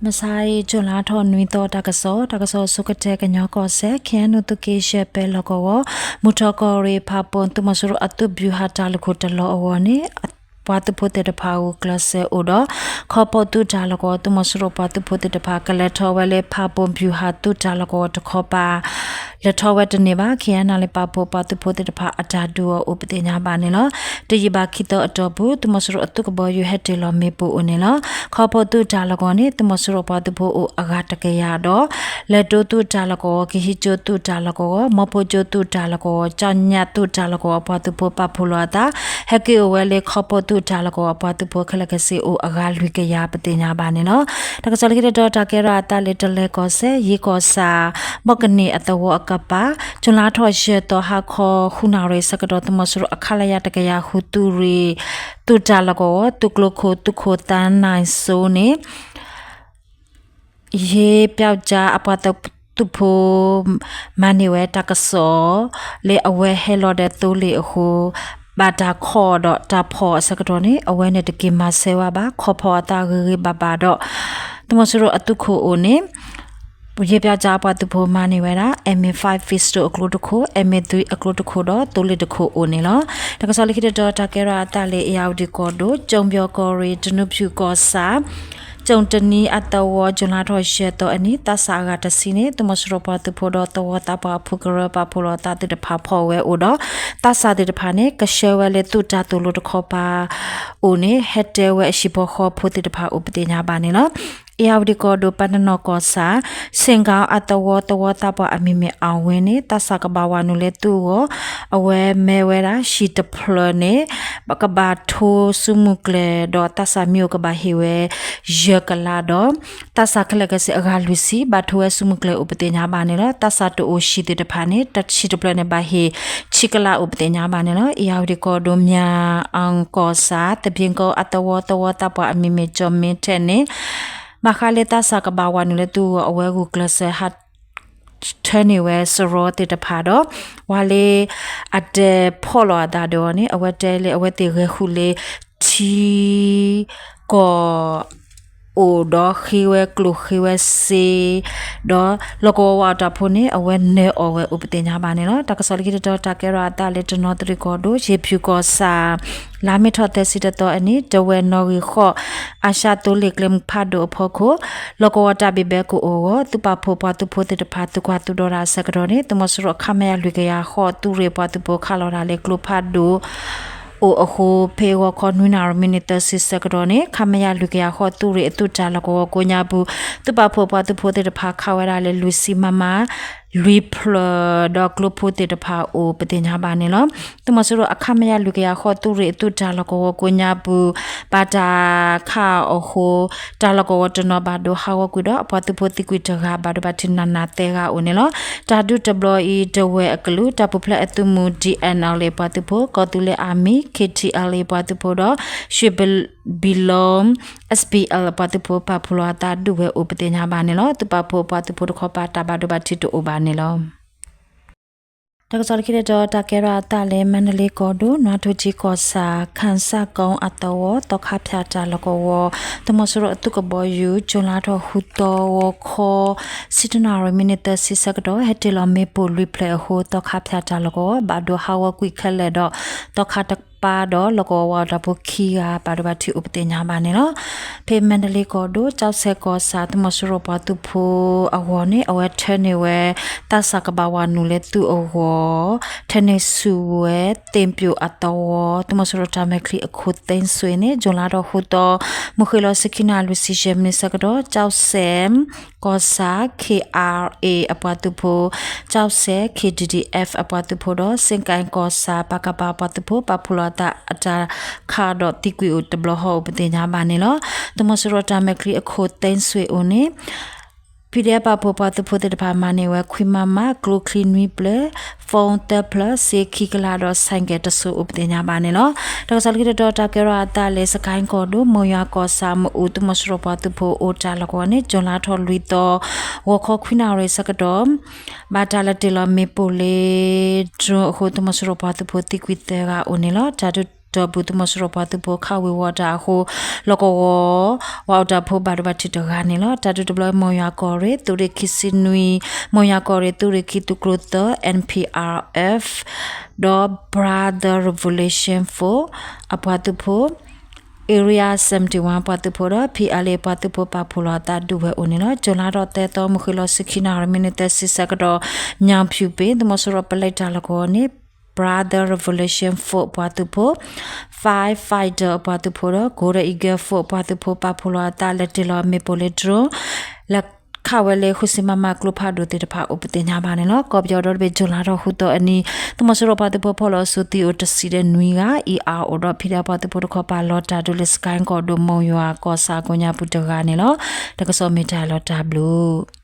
မုၢ်ဆါအံၤ ကၠူၤလါထီၣ်နွံသီ တၢ်ကစီၣ်, တၢ်ကစီၣ်ဆိကတၢၢ် ကညီကီၢ်စဲၣ် ခ့ၣ်အဲၣ်ယူၣ် သုးက့ယဲၢ် ပဲၤလီၢ်ကဝီၤ မုၢ်ထီၣ်ကီၢ်ရ့ၣ် ဖၣ်ပူၣ် သုးမီၤစိရိၤအသုး ဗျူဟာတၢ်လုၢ်ခိၣ်တလီၢ်အဂီၢ်န့ၣ် ပှၤသုးဖိသ့ၣ်တဖၣ်ဂုာ်ကျဲးစၢးအိၣ်ဒီး ခီဖျိသုးတၢ်လီၢ်ကဝီၤ သုးမီၤစိရိၤပှၤသုးဖိသ့ၣ်တဖၣ် ကလဲၤထီၣ်ဝဲလၢ ဖၣ်ပူၣ် ဗျူဟာ သုးတၢ်လီၢ်ကဝီၤတခီပၤ လဲၤထီၣ်ဝဲတန့ၢ်ဘၣ်. ခ့ၣ်အဲၣ်ယူၣ် ပှၤသုးဖိသ့ၣ်တဖၣ်အတၢ်ဒုးအီၤအိၣ်ပသ့ၣ်ညါဘၣ်န့ၣ်လီၤ. တယံာ်ဘၣ်ခံသီအတီၢ်ပူၤ သုးမီၤစိရိၤအသုးကဘီယူၤဟဲတ့ၢ်လီၤမ့ၣ်ပိၢ်အိၣ်န့ၣ်လီၤ. ခီဖျိသုးတၢ်လီၢ်ကဝီၤန့ၣ် သုးမီၤစိရိၤပှၤသုးဖိအိၣ်အဂၤတကယၤဒီး လဲၤတိသုးတၢ်လီၢ်ကဝီၤ, ကဟံးကၠိသုးတၢ်လီၢ်ကဝီၤ, မီဖိကၠိသုးတၢ်လီၢ်ကဝီၤ, ကၠီညၣ်သုးတၢ်လီၢ်ကဝီၤ ပှၤသုးဖိပာ်ဖှိၣ်လီၤအသး ဟဲက့ၤအိၣ်ဝဲလၢ ခီဖျိသုးတၢ်လီၢ်ကဝီၤ ပှၤသုးဖိခဲလၢာ်ခဲဆ့အိၣ်အဂၤလွံၢ်ကယၤပသ့ၣ်ညါဘၣ်န့ၣ်လီၤ. တၢ်ကစီၣ်လၢခံတတီၤ တၢ်ကဲထီၣ်အသးလၢ တလဲၤကီၢ်စဲၣ် ယ့ကီၢ်ဆၣ် ဘီၣ်ကန့ၢ်အသဝီအကပၤ ကၠူၤလါထီၣ်ယဲၢ်သီ ဟါခီ ဃုနၣ်ရံၣ်ဆၢကတီၢ် သုးမီၤစိရိၤအ ခလရ တကယၤဃု သုးရ့ၣ် သုးတၢ်လီၢ်ကဝီၤ သုးကျိခိၣ် သုးခိၣ်သးနၢ်စိန့ၣ် ယ့ပျောက်ကျား အပှၤသုးဖိ မၤန့ၢ်ဝဲတၢ်ကစီၣ် လၢအဝဲဟဲလီၤဒီးသိလ့ၣ်အဃိ ဘၣ်တၢ်ခိးဒီးတၢ်ဖီၣ်အဆၢကတီၢ်န့ၣ် အဝဲန့ၣ်တက့ၤမၤဆၢဝဲဘၣ် ခိးဖီၣ်အသးဂ့ၤဂ့ၤဘၣ်ဘၣ်ဒီး သုးမီၤစိရိၤအသုးခိၣ်အိၣ်န့ၣ် ယ့ပျောက်ကျား အပှၤသုးဖိမၤန့ၢ်ဝဲဒၣ် M A five pistol အကျိတခိၣ်, M A three အကျိတခိၣ်ဒီး သိလ့ၣ်တခိၣ်အိၣ်န့ၣ်လီၤ. တၢ်ကစီၣ်လၢခံတတီၤ တၢ်ကဲထီၣ်အသးလၢ အ့ၣ်ယၣ်ဝတံၣ်ကီၢ်ဒိၣ် ကၠူၤပၠီၣ်ကီၢ်ရ့ၣ် တနူဖၠူၣ်ကီၢ်ဆၣ် ကၠူၣ်တနံၤအသဝီ ကၠူၤလါထီၣ်ယဲၢ်သီအနံၤ သးစၢ်အဂၤတဆံန့ၣ် သုးမီၤစိရိၤပှၤသုးဖိဒီးသဝီသးပှၢ်အဖုကရၢပာ်ဖှိၣ်လီၤအသးသ့ၣ်တဖၣ်ဖီၣ်ဝဲအိၣ်ဒီး သးစၢ်သ့ၣ်တဖၣ်န့ၣ် ကဆှၢဝဲလၢသုးတၢ်သိၣ်လိတခီပၤအိၣ်န့ၣ် ဟဲတဲဝဲအဟံၣ်ဖိဃီဖိသ့ၣ်တဖၣ်အိၣ်ပသ့ၣ်ညါဘၣ်န့ၣ်လီၤ. အ့ၣ်ယၣ်ဝတံၣ်ကီၢ်ဒိၣ် ပၣ်တနီၣ်ကီၢ်ဆၣ် ဆ့ၣ်ကၣ်အသဝီ သဝီသးပှၢ်အမံၤမ့ၢ်အဝ့န့ၣ် သးစၢ်ကဘၣ်ဝးနုာ်လၢသုးအဂီၢ် အဝဲမၢဝဲဒၣ် ဟံၣ်တဖျၢၣ်န့ၣ် ကဘၣ်ထိဆူမုၢ်ကျဲၤဒီး သးစၢ်မံအိၣ်ကဘၣ်ဟ့ၣ်ဝဲ ယဲၢ်ကလးဒီး သးစၢ်ခဲလၢာ်ခဲဆ့အဂၤလွံၢ်ဆံ ဘၣ်ထိဝဲဆူမုၢ်ကျဲၤအိၣ်ပသ့ၣ်ညါဘၣ်န့ၣ်လီၤ. သးစၢ်တအိၣ်ဟံၣ်သ့ၣ်တဖၣ်န့ၣ် ဟံၣ်တဖျၢၣ်န့ၣ် ဘၣ်ဟ့ၣ်ဆံကလးအိၣ်ပသ့ၣ်ညါဘၣ်န့ၣ်လီၤ. အ့ၣ်ယၣ်ဝတံၣ်ကီၢ်ဒိၣ် မၠၣ်အၣ်ကီၢ်ဆၣ် သဘ့ၣ်ကိအသဝီ သဝီသးပှၢ်အမံၤမ့ၢ်ကၠီၣ်မ့ထဲၣ်န့ၣ် ဘၣ်ဃးလၢသးစၢ်ကဘၣ်ဝးနုာ်လၢသုးအဂီၢ် အဝဲဂုာ်ကျဲးစၢးဟး ထၢန့ၢ်ဝဲစရီသ့ၣ်တဖၣ်ဒီး ပှၤလၢအတဲဖီၣ်လီၤအသးဒီးအီၤန့ၣ် အဝဲတဲလၢအဝဲသ့ၣ်ဂဲၤဃုာ်လၢ ထံကီၢ် အိၣ်ဒီးဃ့ဝဲကျိၣ်ဃ့ဝဲစ့ ဒီးလီၢ်ကဝီၤဝးအီၣ်တၢ်ဖိန့ၣ် အဝဲနၢၤအီၣ်ဝဲအိၣ်ပသ့ၣ်ညါဘၣ်န့ၣ်လီၤ. တၢ်ကစီၣ်လၢခံတတီၤ တၢ်ကဲထီၣ်အသးလၢတနီသရံၣ်ကီၢ်ဒိၣ် ယ့ၣ်ဖၠူၣ်ကီၢ်ဆၣ် လါမ့ၤထီၣ်သၢဆံတသီအနံၤ တဝဲၢ်နီၣ်ဂံၢ်ဃိး အၤၡါသိလ့ၣ်ကျဲမုၢ်ဖးဒိၣ်အဖီခိၣ် လီၢ်ကဝီၤတၢ်ဘံၣ်ဘဲကအိၣ်အဂီၢ် သုးပာ်ဖှိၣ်ပှၤသုးဖိသ့ၣ်တဖၣ် သုးကွၢ်သုးဒီတၢ်အဆၢကတီၢ်န့ၣ် သုးမီၤစိရိၤ ခမရ လွံၢ်ကယၤဃိး သုးရ့ၣ်ပှၤသုးဖိခးလီၤတၢ်လၢကျိဖးဒိၣ် အိၣ်အဃိ ဖဲဂီၤခီနွံနၣ်ရံၣ်မံးနံးသၢဆံဆၢကတီၢ်န့ၣ် ခမရ လွံၢ်ကယၤဃိး သုးရ့ၣ်အသုးတၢ်လီၢ်ကဝီၤကိးညါပူၤ သုးပာ်ဖှိၣ်ပှၤသုးဖိသ့ၣ်တဖၣ်ခးဝဲဒၣ်လၢလွံၢ်ဆံ မမ လွံၢ်ဖျၢၣ်ဒီးကျိဖိသ့ၣ်တဖၣ်အိၣ်ပသ့ၣ်ညါဘၣ်န့ၣ်လီၤ. သုးမီၤစိရိၤ အခမရ လွံၢ်ကယၤဃိး သုးရ့ၣ်အသုးတၢ်လီၢ်ကဝီၤကိးညါပူၤ ဘၣ်တၢ်ခးအီၤအဃိ တၢ်လီၢ်ကဝီၤတနီၤဘၣ်ဒိဟးဂီၤကွံာ်ဒီး အပှၤသုးဖိသံကွံာ်တဂၤ ဘၣ်ဒိဘၣ်ထံးနးနးသၢဂၤအိၣ်န့ၣ်လီၤ. တၢ်ဒုးတဘျီအံၤ တဝဲၢ်အကလုာ် တၢ်ပူၤဖျဲးအသုးမုၢ် D N L A ပှၤသုးဖိ ကီၢ်သူလ့ၤ Army K T L A ပှၤသုးဖိဒီး ရွှေဘီလူး S P L ပှၤသုးဖိ ပာ်ဖှိၣ်လီၤအသးဒုးဝဲအိၣ်ပသ့ၣ်ညါဘၣ်န့ၣ်လီၤ. သုးပာ်ဖှိၣ်ပှၤသုးဖိတခီပၤ တၢ်ဘၣ်ဒိဘၣ်ထံးတအိၣ်ဘၣ်န့ၣ်လီၤ. တၢ်ကစီၣ်လၢခံတတီၤ တၢ်ကဲထီၣ်အသးလၢ မါဒလ့ကီၢ်ဒိၣ် နွါထိကၠံကီၢ်ဆၣ် ခၣ်စၣ်ကိအသဝီ သီခါဖၠၣ်တၢ်လီၢ်ကဝီၤ သုးမီၤစိရိၤအသုးကဘီယူၤ ကၠူၤလါထီၣ်ဃုသီ ဂီၤခီ ဆံတၢနၣ်ရံၣ်မံးနံးသၢဆံဆၢကတီၢ် ဟဲတ့ၢ်လီၤမ့ၣ်ပိၢ်လွံၢ်ဖျၢၣ်အဃိ သီခါဖၠၣ်တၢ်လီၢ်ကဝီၤ ဘၣ်ဒိဟးဂီၤကွံာ်ခဲလၢာ်ဒီး သီခါတကပၤဒီး လီၢ်ကဝီၤဝးတၢ်ဖိခံဂၤ ဘၣ်ဒိဘၣ်ထံးအိၣ်ပသ့ၣ်ညါဘၣ်န့ၣ်လီၤ. ဖဲမါဒလ့ကီၢ်ဒိၣ် ကၠီၣ်စဲၣ်ကီၢ်ဆၣ် သုးမီၤစိရိၤပှၤသုးဖိအဂီၢ်န့ၣ် အဝဲထၢန့ၢ်ဝဲ သးစၢ်ကဘၣ်ဝးနုာ်လၢသုးအဂီၢ် ထၢန့ၢ်ဆူၣ်ဝဲ သ့ၣ်ပၠိၣ်အသဝီ သုးမီၤစိရိၤတၢ်မဲာ်ချံအခိၣ်သ့ၣ်စွ့န့ၣ် ကၠူၤလါထီၣ်ဃုသီ မုၢ်ဃ့ၢ်လီၤဆံခံနၣ်ရံၣ်လွံၢ်ဆံယဲၢ်မံးနံးဆၢကတီၢ် ကၠီၣ်စဲၣ်ကီၢ်ဆၣ် K R A အပှၤသုးဖိ ကၠီၣ်စဲၣ် K D D F အပှၤသုးဖိဒီး စ့ၣ်ကၣ်ကီၢ်ဆၣ် ပကဖ အပှၤသုးဖိ ပာ်ဖှိၣ်လီၤအသးအတၢ်ခးဒီးသံကွံာ်အိၣ်တဘျီဃီအိၣ်ပသ့ၣ်ညါဘၣ်န့ၣ်လီၤ. သုးမီၤစိရိၤတၢ်မဲာ်ချံအခိၣ်သ့ၣ်စွ့အိၣ်န့ၣ် P D F ပာ်ဖှိၣ်ပှၤသုးဖိသ့ၣ်တဖၣ်မၤန့ၢ်ဝဲ ခွံ မမ ကျိချံနွံဖျၢၣ် phone သၢဖျၢၣ် စ့ခံကလးဒီး ဆိုင်ကယ်တစိၤအိၣ်ပသ့ၣ်ညါဘၣ်န့ၣ်လီၤ. တၢ်ကစီၣ်လၢခံတတီၤ တၢ်ကဲထီၣ်အသးလၢ စကဲၣ်ကီၢ်ဒိၣ် မိၢ်ယွၤကီၢ်ဆၣ် မအူ သုးမီၤစိရိၤပှၤသုးဖိအိၣ်တၢ်လီၢ်ကဝီၤန့ၣ် ကၠူၤလါထီၣ်လွံၢ်သီ ဂီၤခီခွံနၣ်ရံၣ်ဆၢကတီၢ် ဘၣ်တၢ်လဲၤတ့ၢ်လီၤမ့ၣ်ပိၢ်လၢ drone အဃိ သုးမီၤစိရိၤပှၤသုးဖိသံကွံာ်သၢဂၤအိၣ်န့ၣ်လီၤ. တၢ်ဒုး ဒီးပူၤ သုးမီၤစိရိၤပှၤသုးဖိခးဝ့ၤဝီၤတၢ်အဃိ လီၢ်ကဝီၤ ပှၤအီၣ်တၢ်ဖိဘၣ်ဒိဘၣ်ထံးတဂၤန့ၣ်လီၤ. တၢ်ဒုးတဘျီ မိၢ်ယွၤကီၢ်ရ့ၣ် သုးရ့ၣ်ခံဆံနွံ, မိၢ်ယွၤကီၢ်ရ့ၣ် သုးရ့ၣ်ခံ သုးကျိၤသၢ N P R F ဒီး Brother Revolution Force အပှၤသုးဖိ Area seventy one ပှၤသုးဖိဒီး P L A ပှၤသုးဖိပာ်ဖှိၣ်လီၤအသးဒုးဝဲအိၣ်န့ၣ်လီၤ. ကၠူၤလါထီၣ်သၢသီ မုၢ်ဃ့ၢ်လီၤဆံခံနၣ်ရံၣ် မံးနံးသၢဆံဆၢကတီၢ် ညောင်ဖြူပင် သုးမီၤစိရိၤပလဲတၢ်လီၢ်ကဝီၤန့ၣ် Brother Revolution Force ပှၤသုးဖိ Firefighter အပှၤသုးဖိဒီး Golden Eagle Force အပှၤသုးဖိပာ်ဖှိၣ်လီၤအသး လဲၤတ့ၢ်လီၤမ့ၣ်ပိၢ်လၢ drone လဲၤခးဝဲလၢ ဃုဆံ မမ ကျိဖးဒိၣ်သ့ၣ်တဖၣ်အိၣ်ပသ့ၣ်ညါဘၣ်န့ၣ်လီၤ. ကီၢ်ပယီၤဒီတဘ့ၣ် ကၠူၤလါထီၣ်ဃုသီအနံၤ သုးမီၤစိရိၤပှၤသုးဖိဖီၣ်လီၤအစုသံအိၣ်တဆံဒီးနွံဂၤ, E R အိၣ်ဒီး ဖံးဒဲးပှၤသုးဖိတခီပၤလီၤတၢ်ဒုးလၢ စကဲကီၢ်ဒိၣ် မိၢ်ယွၤကီၢ်ဆၣ်ကိးညါပူၤတဂၤန့ၣ်လီၤ. တၢ်ကစီၣ်မ့ၢ်တၢ်လီၤတၢ်ဘျုး